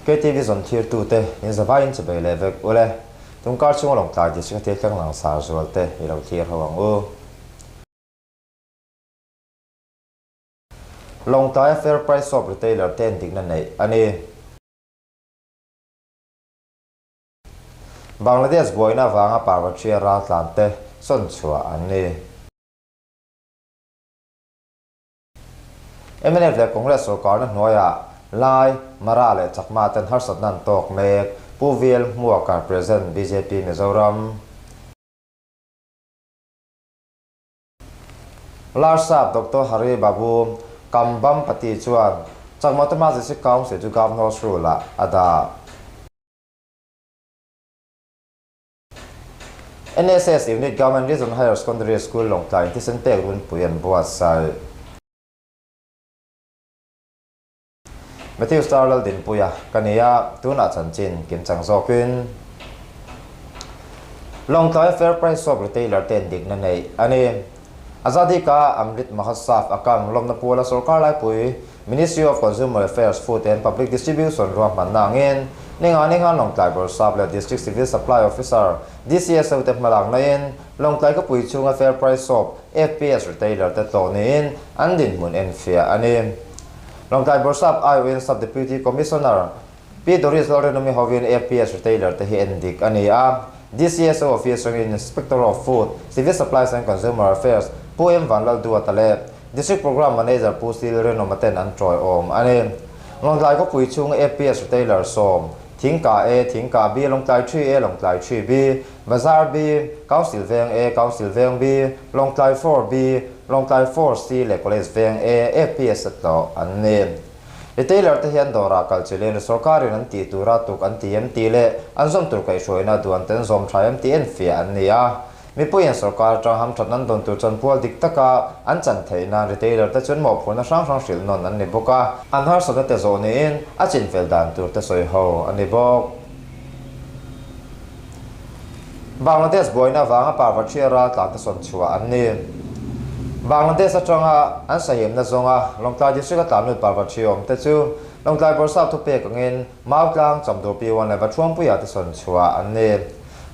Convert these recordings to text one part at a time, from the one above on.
KTV zawn thirtute in zavaiin chubei leh vek ule. Tungkar chunga Lawngtlai District a thil thleng langsar zual te i lo thlir ho ang u. Lawngtlaia Fair Price Shop Retailer te endikna neih a ni. Bangladesh buaina avanga Parvatria raltlan te sawn chhuah an ni. Mnf leh Congress sorkarna hnuaiah Lai, Mara leh Chakma ten harsatna an tawk mek, Pu VL Hmuaka, President, bjp Mizoram. Larsap Doctor Hari Babu Kambhampati chuan Chakma te hma District Council chu Governor's Rule-ah a dah. NSS Unit Government Region Higher Secondary School Lawngtlai in thisen pek runpui an buatsaih. Matthew Star Laldinpuia ka ni a, tunah chanchin kimchang zawkin Lawngtlai Fair Price Shop Retailer ten dikna neih a ni. Azadi Ka Amrit Mahotsav a kang lawmna puala sorkar laipui Ministry of Consumer Affairs, Food and Public Distribution ruahmanna angin Ningani khan Lawngtlai Bawrhsap leh District Civil Supply Officer, DCSO, te hmalakna in Lawngtlai khawpui chhunga Fair Price Shop, FPS, Retailer te tlawh niin an dinhmun enfiah a ni. Lawngtlai Bawrhsap aiawhin Sub Deputy Commissioner Pi Doris Lalrinawmi hovin FPS Retailer te hi endik a ni a. DCSO Office atangin Inspector of Food, Civil Supplies and Consumer Affairs Pu M Vanlalduata leh District Programme Manager Pu Sil Rinawma ten an tawiawm a ni. Lawngtlai khawpui chhunga APS Retailer sawm, Thingka A, Thingka B, Lawngtlai 3A, Lawngtlai 3B, Bazar B, Council Veng A, Council Veng B, Lawngtlai 4B, Lawngtlai 4C leh College Veng A, APS a tlawh an ni. Retailer te hian dawrah kal chilin sorkarin an tih tura tuk an ti em tih leh an zawm tur kaihhruaina duan ten zawm tha em tih enfiah an ni a. Mipuiin sorkar atang hamthat an dawn tur chuan pual dik taka an chan theih nan retailer te chuan mawhphurhna hrang hrang hrilh nawn an ni bawk a, an harsatna te zawh niin a chinfel dan tur te sawi ho a ni bawk. Bangladesh buaina avanga Parvatria raltlan te sawn chhuah an ni. Bangladesh atanga an sahimna zawnga Lawngtlai District a tlanlut Parvatria awm te chu Lawngtlai Bawrhsap thupek angin Mautlang, Chamdur P1 leh Vathuampuia te sawn chhuah an ni.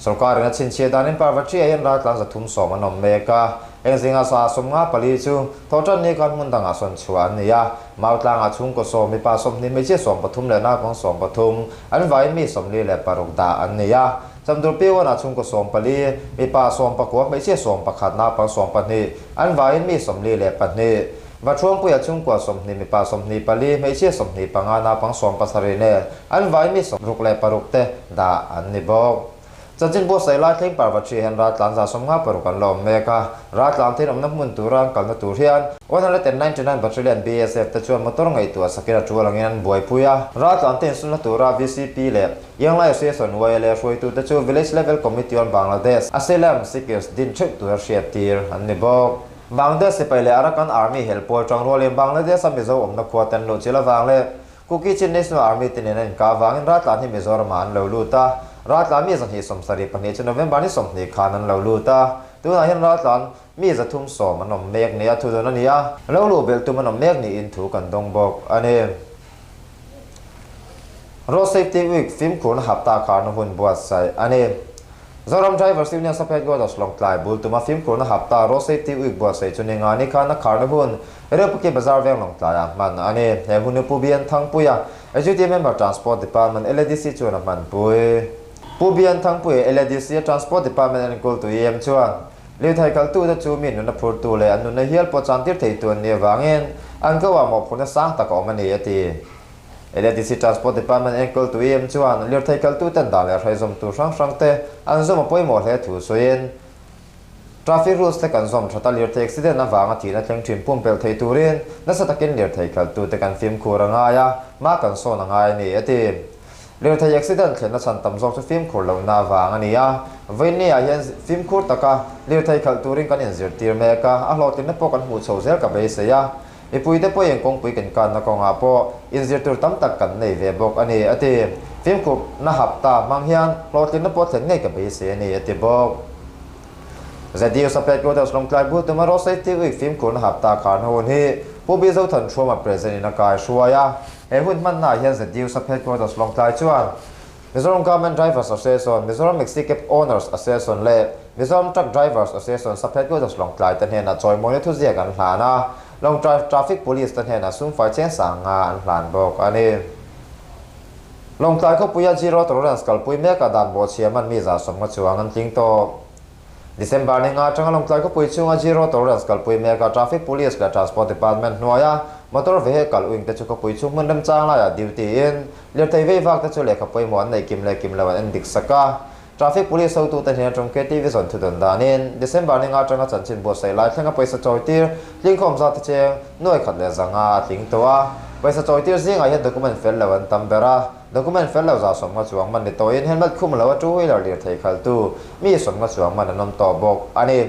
Sorkarin a chhinchhiah danin Parvatria hian raltlan 310 an awm mek a, heng zinga 54 chu thawhtan ni khan hmun dangah sawn chhuah an ni a, Mautlangah chhungkaw 10, mipa 20, hmeichhia 13 leh naupang 13, an vaiin mi 46 dah an ni a. Chamdur P1-ah chhungkaw 14, mipa 19, hmeichhia 11, naupang 12, an vaiin mi 42. Vathuangpuia chhungkua 20, mipa 24, hmeichhia 25, naupang 70 nen an vaiin mi 66 te dah an ni bawk. Chanchin buatsaih lai thleng Parvatri hian raltlan 56 an la awm mek a, raltlan te in awmna hmun tura an kalna tur hian 199 Battalion BSF te chuan motor ngaihtuah sakin a tual angin an buaipui a. Raltlan te insunna tura VCP leh Young Lai Association, YLA, hruaitute chu Village Level Committee on Bangladesh, Asylum Seekers din theuh tura hriattir an ni bawk. Bangladesh sipai leh Arakan Army hel pawl tang rualin Bangladesh-a Mizo awmna khua ten luh chil avang leh Kuki Chin National Army te nen an inkah avangin raltlan hi Mizoramah an lo lut a, raltlan mi 272 chu November ni 20 khan an lo lut a, tunah hian raltlan mi 310 an awm mek nia thu dawn a ni a, lo luh belh tum an awm mek niin thu kan dawng bawk a ni. Road Safety Week fimkhurna hapta kharna hun buatsaih a ni. Zoram Drivers Union Sub Headquarters Lawngtlai bul tuma fimkhurna hapta Road Safety Week buatsaih chu Ningani khan a kharna hun Reupaki Bazar veng Lawngtlaiah hman a ni. He hun hi Pu Bian Thangpuia, Executive Member Transport Department, LADC chuan a hmanpui. Pu Bian Thangpuia, LADC a Transport Department enkawltu EM chuan, Lirthei kaltute chu mi nunna phurtu leh an nunna hial pawh chantir theitu an nih avangin an ko-ah mawhphurhna sang tak a awm a ni, a ti. LADC Transport Department enkawltu EM chuan lirthei kaltuten dan leh hrai zawmtu hrang hrangte an zawm a pawimawh hle thu sawiin, Traffic rules te kan zawm that a, lirthei accident avanga thihna thleng thin pumpelh thei turin nasa takin lirthei kaltute kan fimkhur a ngai a, mah kan sawn a ngai a ni, a ti. Lirthei accident thlenna chhan tam zawk chu fimkhur lohna avang a ni a, vawiinni ah hian fimkhur taka lirthei khalh turin kan inzirtir mek a, a hlawhtlinna pawh kan hmuh chho zel ka beisei a. Mipuite pawhin kawngpui kan kanna kawngah pawh inzir tur tam tak kan nei ve bawk a ni, a ti. Fimkhurna hapta hmang hian hlawhtlinna pawh thlen ngei ka beisei a ni, a ti bawk. ZDU Sub Headquarters Lawngtlai bul tuma Road Safety Week fimkhurna hapta kharna hun hi Pu Bizo Thanthruama President in a kai hruai a. He hun hmannaah hian ZDU Sub Headquarters Lawngtlai chuan Mizoram Garment Drivers Association, Mizoram Maxi Cab Owners Association leh Mizoram Truck Drivers Association Sub Headquarters Lawngtlai te hnenah chawimawina thuziak an hlan a, Lawngtlai Traffic Police te hnenah sumfai cheng sanga an hlan bawk a ni. Lawngtlai khawpuia Zero Tolerance kalpui mekah dan bawhchhiam an mi 150 chuang an tling tawh. December ni nga atanga Lawngtlai khawpui chhunga Zero Tolerance kalpui mekah Traffic Police leh Transport Department hnuaia motor vehicle wing te chu khawpui chhung hmun remchang laiah duty in lirthei vei vak te chu lehkha pawimawh an neih kim leh kim lo an en dik sak a. Traffic Police hotute hnen atang KTV zawn thudawn danin December ni nga atanga chanchin buatsaih lai thlenga pawisa chawitir tlingkhawm zat te cheng 1005 a tling tawh a. Pawisa chawitir zingah hian document fel lo an tam ber a. Document fel lo 150 chuang man ni tawhin helmet khum lo a two wheeler lirthei khaltu mi 50 chuang man an awm tawh bawk a ni.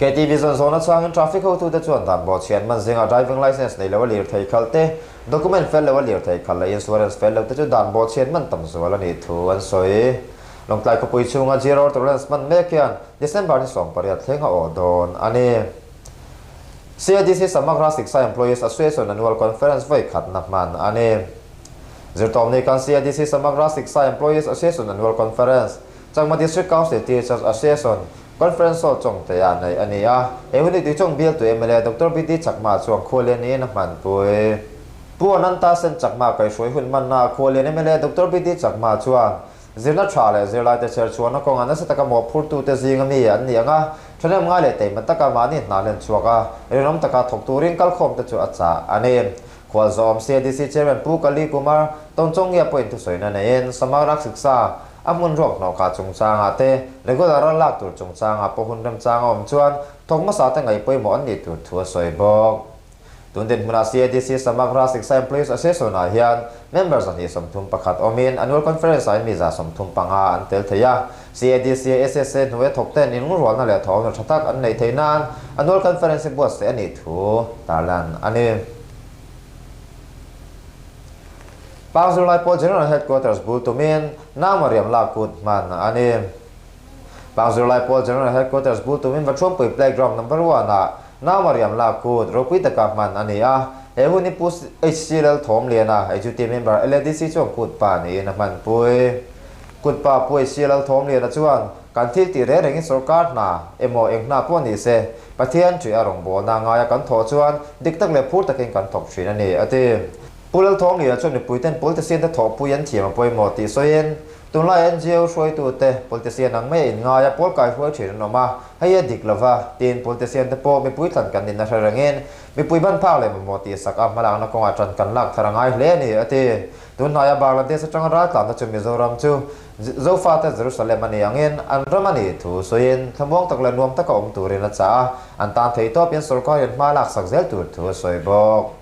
KTV zawn zawn atangin traffic hotute chuan dan bawhchhian man zingah driving licence nei lo a lirthei khalh te, document fel lo a lirthei khalh leh insurance fel lo te chu dan bawhchhian man tam zual a nih thu an sawi. Lawngtlai khawpui chhunga zero tolerance man mek hian December ni 18 thleng a awh dawn a ni. CADC Samagra Shiksha Employees Association Annual Conference vawi khatna hman a ni. Zirtawmni kan CADC Samagra Shiksha Employees Association Annual Conference, Chakma District Council Teachers Association Conference Hall Chawngte-ah neih a ni a. He hun hi Tuichawng bialtu mla Doctor BD Chakma chuan khualian niin a hmanpui. Pu Ananta Sen Chakma kaihhruai hun hmannaah khualian mla Doctor BD Chakma chuan Zirna tha leh zirlaite chher chhuahna kawnga nasa taka mawhphurtute zinga mi an ni ang a, thahnem ngai leh teima taka mahni hna hlen chhuak a, rinawm taka thawk turin kalkhawmte chu a chah a ni. Khualzawm CADC Chairman Pu Kali Kumar Tonchongia pawhin thusawiina neiin Samagra Shiksha a hmun ruak hnawhkhah chungchangah te, regular a lak tur chungchangah pawh hun remchang a awm chuan thawk hmasa te ngaih pawimawh an nih tur thu a sawi bawk. Tun dinhmunah CADC Samagra Shiksha Employees Association-ah hian member 231 awmin annual conference-ah hian mi 135 an tel thei a. CADC SSA hnuaia thawkten inngrualna leh thawhna tha tak an neih theih nan annual conference hi buatsaih a nih thu tarlan a ni. Pang Zirlai Pawl General Headquarters bul tumin Nauma riam lak kut hman a ni. Pang Zirlai Pawl General Headquarters bul tumin Vathuampui Playground Number One-ah Nauma riam lak kut ropui taka hman a ni a. He hun hi Pu HC Lalthawmliana, Executive Member LADC chuan kut pa niin a hmanpui. Kut pa Pu HC Lalthawmliana chuan, Kan thil tih reng rengin sorkar hna emaw eng hna pawh ni se, Pathian ṭih a rawngbawlna ngaia kan thawh chuan dik tak leh phur takin kan thawk ṭhin a ni, a ti. Pu Lalthawmliana chuan mipuiten politician-te thawhpui an thiam a pawimawh tih sawiin, Tunlai NGO hruaitute politician ang mai a inngai a, pawl kai hruai thin an awm a, hei a dik lova, tiin politician te pawh mipui thlan kan nihna hre rengin mipui ban phak leh mamawh tih sak a hmalakna kawngah ṭan kan lak thar a ngai hle a ni, a ti. Tunhnaia Bangladesh atanga raltlanna chu Mizoram chu Zofate Jerusalem a ni angin an ram a nih thu sawiin thlamuang tak leh nuam taka awm turin a chah a, an tan theih tawpin sorkarin hma lak sak zel tur thu a sawi bawk.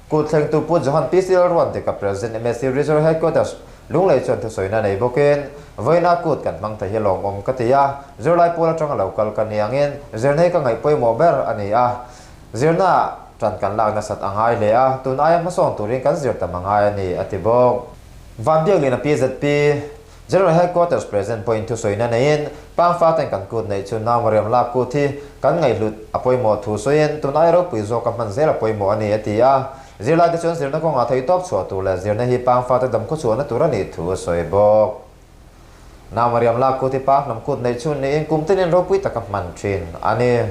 Kut thlengtu Pu Johan PC Lalruantika President MSC Regional Headquarters Lunglei chuan thusawina nei bawkin, Vawiina kut kan hmang thei hi lawmawm ka ti a, zirlai pawl atanga lo kal ka ni angin zirna hi ka ngaih pawimawh ber a ni a, zirna tan kan lak nasat a ngai hle a, tun aia hmasawn turin kan zir tam a ngai a ni, a ti bawk. Vanbiaklina PZP General Headquarters Present pawhin thusawina neiin Pangfa ten kan kut neih chu Naumariam lak kut hi kan ngaihhlut a pawimawh thu sawiin tun ai ropui zawka hman zel a pawimawh a ni a ti a. Zirlaite chuan zirna kawngah theihtawp chhuah tur leh zirna hi Pangfa te damkhaw chhuahna tur a nih thu a sawi bawk. Naumariam lak kut hi Pang hnam kut neih chhun niin kum tinin ropui taka hman thin a ni.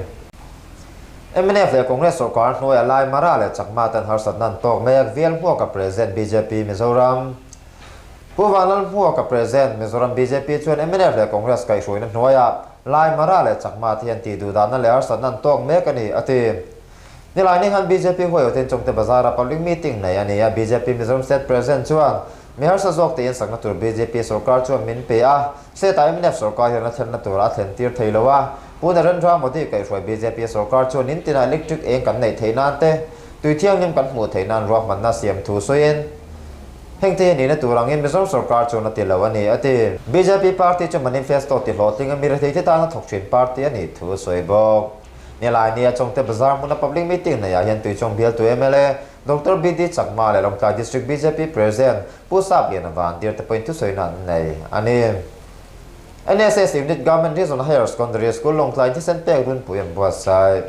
Mnf leh Congress sawrkar hnuaia Lai Mara leh Chakma ten harsatna an tawk mek vial hmuaka President bjp Mizoram Pu Vanlalhmuaka President, Mizoram bjp chuan mnf leh Congress kaihhruaina hnuaiah Lai, Mara leh Chakma te hian tih duhdahna leh harsatna an tawk mek a ni, a ti. Nilai ni khan bjp huaiawtin Chawngte Bazar-a public meeting nei a ni a, bjp Mizoram State President chuan mi harsa zawk te insakna tur bjp sorkar chuan min pe a, State-ah mnf sorkar hian a thlenna turah a thlen tir thei lo a, Pu Narendra Modi kaihhruai bjp sorkar chuan in tinah electric eng kan neih theih nan te, tui thianghlim kan hmuh theih nan ruahmanna siam thu sawiin, Heng te hi nihna tur angin Mizoram sorkar chuan a ti lo a ni, a ti. Bjp party chu manifesto ti hlawhtling a mi retheite tana thawk thin party a nih thu a sawi bawk. Nilai nia Chawngte Bazar hmuna public meeting neiah hian Tuichawng bialtu mla Doctor BD Chakma leh Lawngtlai District bjp President Pu Sap Liana Vantir te pawhin thusawina an nei a ni. NSS Unit Government Regional Higher Secondary School Lawngtlai thisen pek runpui an buatsaih.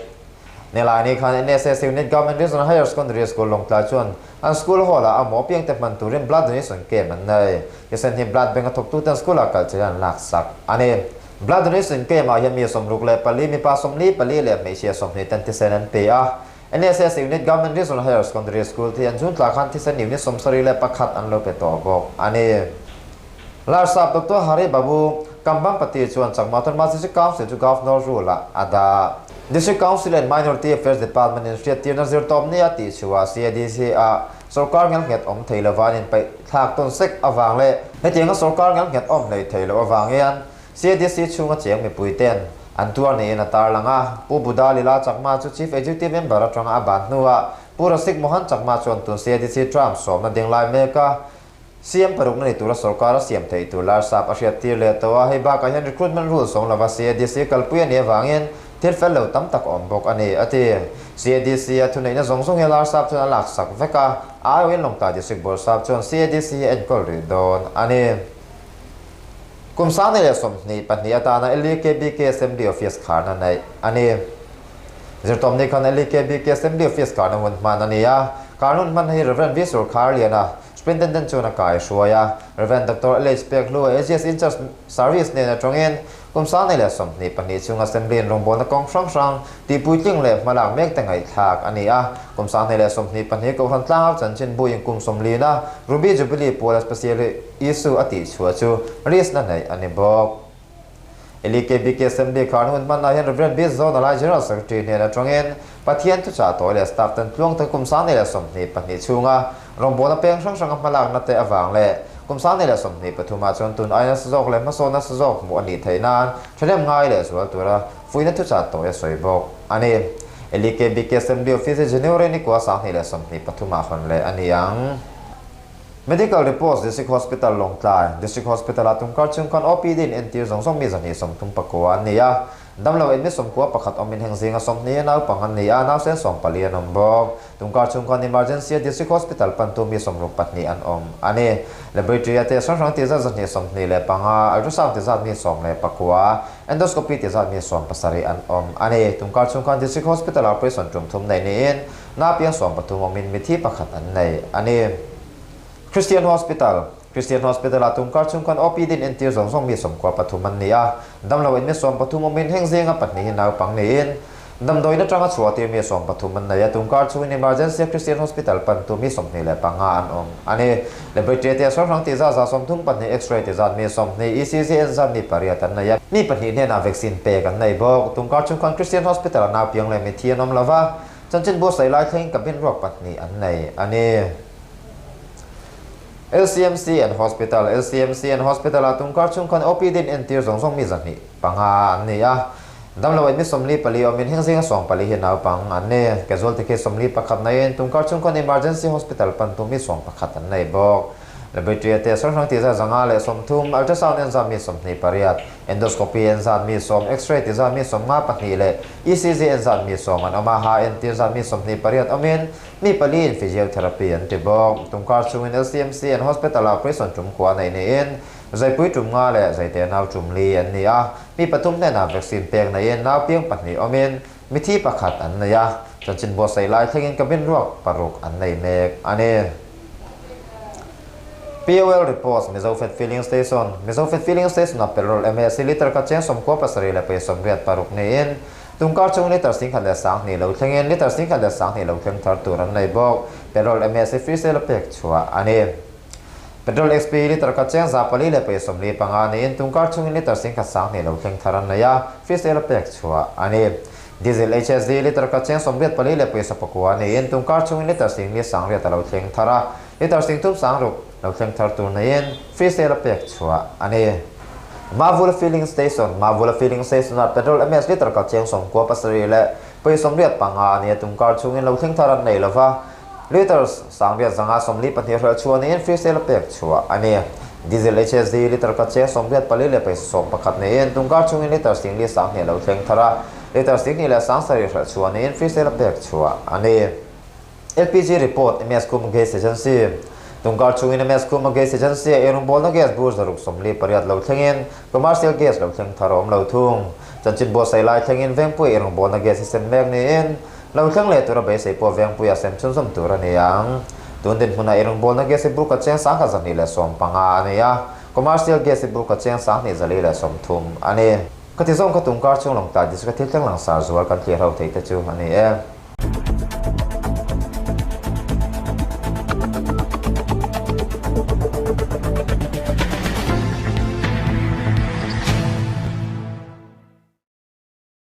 Nilaini khan NSS Unit Government Regional Higher Secondary School Lawngtlai chuan an school hall-ah a maw piangte hman turin blood donation camp an nei. Thisen hi blood bank a thawktuten school-ah kal chei an laksak a ni. Blood donation camp-ah hian mi 64, mipa 44 leh hmeichhia 20 ten thisen an pe a. NSS Unit Government Regional Higher Secondary School te hian June tla khan thisen unit 71 an lo pe tawh bawk a ni. Larsap Doctor Hari Babu Kambhampati chuan Chakma Autonomous District Council chu Governor rule-ah a dah. District Council and Minority Affairs Department-in hriattirna zirtawp nia tih chhuah CADC-ah sorkar ngelnghet awm thei lova an inpaih thlak tawn sek avang leh hetianga sorkar ngelnghet awm hlei thei loh avang hian CADC chhunga cheng mipuite'n an tuar niin a tarlang a. Pu Buddha Lila Chakma chu Chief Executive Member atanga a ban hnuah Pu Rasik Mohan Chakma chuan tun CADC term sawmna ding lai meka CM parukna ni tura sorkar a siam theih tur Larsap a hriattir leh tawh a, hei bakah hian recruitment rules awm lova CADC kalpui a nih avangin thil fel lo tam tak a awm bawk a ni, a ti. CADC a thuneihna zawng zawng hi Larsap chuan a laksak vek a, a aiawhin Lawngtlai District Bawrhsap chuan CADC hi a enkawl rih dawn a ni. Kum 2022 atana LEKBK Assembly Office kharna neih a ni. Zirtawmni khan LEKBK Assembly Office kharna hun hman a ni a, kharna hun hman hi Rev. V. Surkharliana, Superintendent chuan a kai hruai a, Rev. Doctor LH Pekhlua, AGS Incharge Service nen atangin kum 2022 chhung Assembly in rawngbawlna kawng hrang hrang tihpuitling leh hmalak mek te ngaihthlak a ni a. Kum 2022 Kohhran Tlangau Chanchinbu in kum 40 na Ruby Jubilee puala Special Issue a tihchhuah chu risk na neih a ni bawk. LEKBK Assembly khan hun hmanah hian Rev. B. Zonalai General Secretary hnen atangin Pathian thuchah tawi leh staff ten tluang te kum 2022 chhunga rawngbawlna peng hrang hranga hmalakna te avang leh kum 2023 ah chuan tun aia nasa zawk leh hmasawn nasa zawk hmuh a nih theih nan thahnem ngai leh zual tura fuihna thuchah tawi a sawi bawk a ni. LEKBK Assembly Office hi January ni kua 2023 ah hawn leh a ni ang. Medical Reports District Hospital Lawngtlai District Hospital ah tumkar chhung khan OPD in entir zawng zawng mi 239 an ni a, damlo en mi 91 awmin heng zinga 20 a naupang an ni a, nausen 14 an awm bawk. Tumkar chhung khan Emergency a District Hospital pantu mi 62 an awm a ni. Laboratory a test hrang hrang tih zat 125, ultrasound tih zat mi 19, endoscopy tih zat mi 70 an awm a ni. Tumkar chhung khan District Hospital ah operation tum thum nei niin napiang 13 awmin mithi pakhat an nei a ni. Christian Hospital Christian Hospital ah tumkar chhung khan OPD in entir zawng zawng mi 93 an ni a, damlo in mi 13 awmin heng zinga pahnih hi naupang niin damdawiin atanga chhuahtir mi 13 an nei a, tumkar chhungin Emergency Christian Hospital pantu mi 25 an awm a ni. Laboratory te hrang hrang tih zat za 32, X-ray tih zat mi 20, ECG en zat mi pariat an nei a, mi pahnih hnenah vaccine pek an nei bawk. Tumkar chhung khan Christian Hospital ah naupiang leh mithi an awm lova, chanchin buatsaih lai thlengin cabin ruak pahnih an nei a ni. LCMC and Hospital LCMC and Hospital ah tumkar chhung khan OPD in entir zawng zawng mi 205 an ni a, damlo in mi 44 awmin heng zinga 14 hi naupang an ni. Casualty case 41 neiin tumkar chhung khan Emergency Hospital pantu mi 11 an nei bawk. Laboratory te hrang hrang tih zat 130, ultrasound en zat mi 28, endoscopy en zat mi 10, x-ray tih zat mi 52 leh ECG en zat mi 10 an awm a, ha entir zat mi 28 awmin mi pali in physiotherapy an ti bawk. Tumkar chungin LCMC and Hospital ah operation tum kua nei niin zaipui tum nga leh zaite nau tum li an ni a, mi pathum hnenah vaccine pek neiin nau piang pahnih awmin mithi pakhat an nei a, chanchin buatsaih lai thlengin cabin ruak paruk an nei mek a ni. POL Reports Mizofed Filling Station Mizofed Filling Station ah petrol MAC liter kha cheng 97 leh pawisa 86 niin tumkar chung liter 10,020 lo thlengin liter 10,020 lo thleng thar tur an nei bawk. Petrol MAC free sale a pek chhuah a ni. Petrol XP liter kha cheng 400 leh pawisa 45 niin tumkar chungin liter 10,020 lo thleng thar an nei a, free sale a pek chhuah a ni. Diesel HSD liter kha cheng 84 leh pawisa 9 niin tumkar chungin liter 10,800 a lo thleng thar a, liter 3,600 lo thleng thar tur neiin free sale a pek chhuah a ni. Mavula Filling Station Mavula Filling Station ah petrol MS liter kha cheng 97 leh pawisa 85 a ni a, tumkar chhungin lo thleng thar an nei lova, liters 6142 hralh chhuah niin free sale a pek chhuah a ni. Diesel HSD liter kha cheng 84 leh pawisa 11 niin tumkar chhungin liter 10,200 lo thleng thar a, liter 10,700 hralh chhuah niin free sale a pek chhuah a ni. LPG Report MS Khuma Gas Agency Tumkar chhungin MS Khuma Gas Agency a eirawng bawlna gas bur 148 lo thlengin commercial gas lo thleng thar a awm lo thung. Chanchin buatsaih lai thlengin Vengpui eirawng bawlna gas hi sem mek niin Lo thleng leh tura beisei pawh Vengpuia sem chhunzawm tur a ni ang. Tun dinhmunah eirawng-bawlna gas hi buk a cheng 1250 a ni a, commercial gas hi buk a cheng 2430 a ni. Khati zawng kha tungkar chhung Lawngtlai District-a thil thleng langsar zual kan thlir ho thei te chu a ni e.